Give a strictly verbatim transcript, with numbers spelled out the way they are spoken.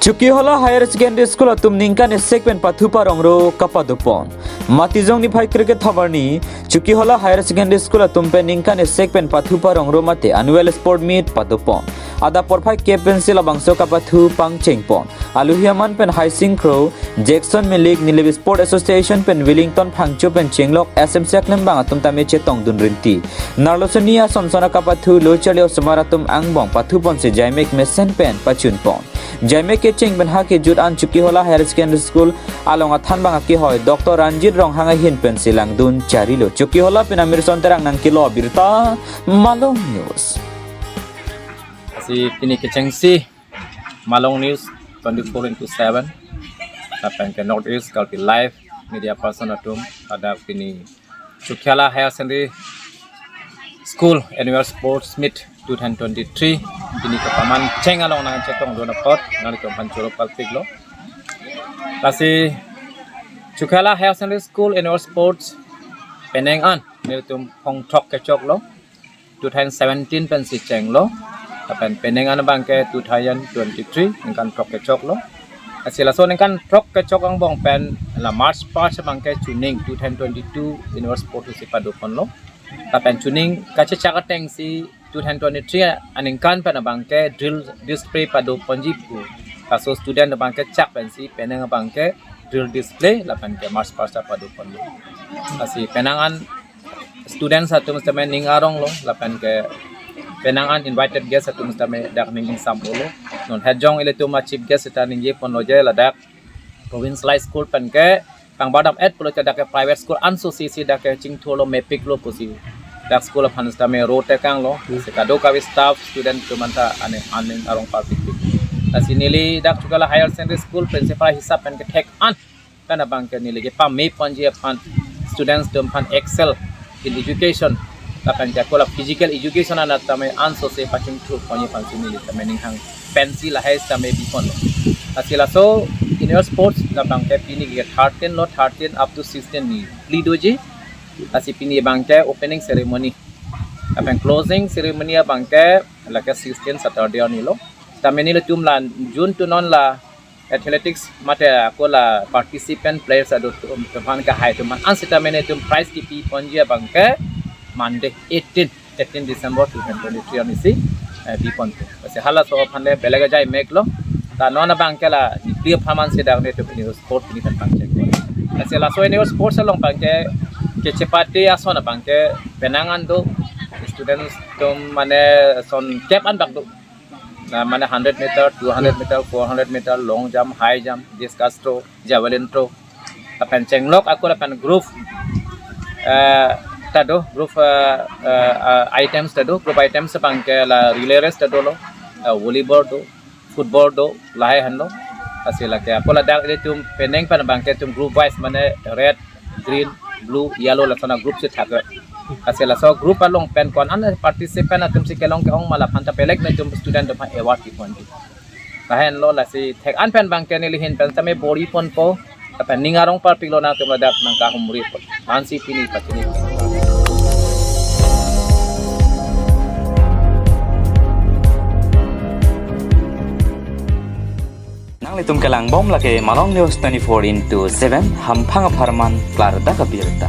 Chokihola Higher Secondary School atum ningkan esek pen pathu parongro kapadopon. Matijong niphai kre-kre thom arni, Chokihola Higher Secondary School atum pen ningkan esek pen pathu parongro mate annual sport meet padopon. Adap porphai kep pensi labangso kapathu pangchengpon. Aluhi aman pen Haising Kro, Jackson Milik, Nilip Sport Association pen Wellington Phangcho pen chenglok S M C aklembang atum tame chetongdun rinti. Narlo soni ason son akapathu lo charli osomar atum angbong pathuponsi jaimek mesen pen pachunpon. Jaimek kecheng pen ha kejut an Chokihola Higher Secondary School along athanbang akehoi Doctor Ranjit Ronghang ahin pensi langdun charlilo. Chokihola pen Amirson Terang nangkelo abirta, Malong News. Si pini kechengsi Malong News twenty-four into seven. Lapen ke North East Karbi Live media person atum, ada pini Chokihola Higher Secondary School Annual Sports Meet two thousand twenty-three pini kepaman cheng along nangchetongdun apot nanglitum aphan choro palpiklo. Lasi Chokihola Higher Secondary School Annual Sports penang an nelitum phongthok kechoklo. Two thousand seventeen pensi chenglo. Lapen penang an abangke two thousand twenty-three ningkan throk kechoklo. Lasi laso ningkan throk kechok angbong pen la March first abangke chuning two thousand twenty-two Annual Sports si padoponlo. Lapen chuning kachechak atengsi two thousand twenty-three aningkan pen abangke drill display padoponji pu. Laso student abangke chak pensi penang abangke drill display lapen ke March first padoponlo. Lasi penang an students atum sitame ning aronglo, lapen ke penang an invited guest atum sitame dak ning ingsam olo. Non hejong ilitum a chief guest sita ningjeponlo je ladak Provincial High School pen ke pangbar dam-et pulo ke dak ke private school anso si si dak ke chingthurlo mepiklo pusi. Dak school aphan sitame road tekanglo, si kadokave staff student atum anta ane aning arong parpikpik. Lasi neli dak Chokihola Higher Secondary School principal hisap pen kethek an pen abangke neli kepameponji aphan students atum aphan excel in education lapen ke akola physical education anat tame anso se pachingthurponji aphansi neli tame ninghang pensi lahai tame biponlo. Lasi laso Annual Sports labangke pini ke thirteen lo, thirteen up to sixteen ni phli doji. Lasi pini abangke opening ceremony lapen closing ceremony abangke lake sixteen Saturday arni lo. Tame nelitum la June two non la athletics mate akola participant players atum aphan kahai atum aphan an sitame nelitum prize kipiponji abangke Monday eighteen, eighteen December two thousand twenty-three arni si, eh, biponpo. Lasi halaso aphan le beleg ajaimek lo. Ta non abangke la neli aphan man si dak nelitum Annual Sports pini pen pangcheng. Lasi laso Annual Sports along abangke kechepate ason abangke penang an do, students atum mane son kep an bak do. Na mane hundred meter, two hundred meter, four hundred meter, long jump, high jump, discus throw, javelin throw. Lapen chenglok ako lapen group, eh, ta do, group, eh, eh, eh, items ta do, group items abangke la relay race ta dolo, eh, volleyball do, football do, lahai henlo. Lasi lake ako ladak ilitum penang pen abangke itum group wise mane red, green, blue, yellow lason a group si thak. Lasi laso group along pen ko-an an participant atum si kelong ke-ong ma laphan ta beleg nelitum student atum aphan award piponji. Lahenlo lasi thek an pen abangke neli ahin pen tame bor-iponpo. Lapen ning arong parpiklo nangtum ladak nangkahumri apot. Ansi pini pachini. Nanglitum kelangbom lake Malong News twenty-four into seven, hamphang apharman klardak abirta.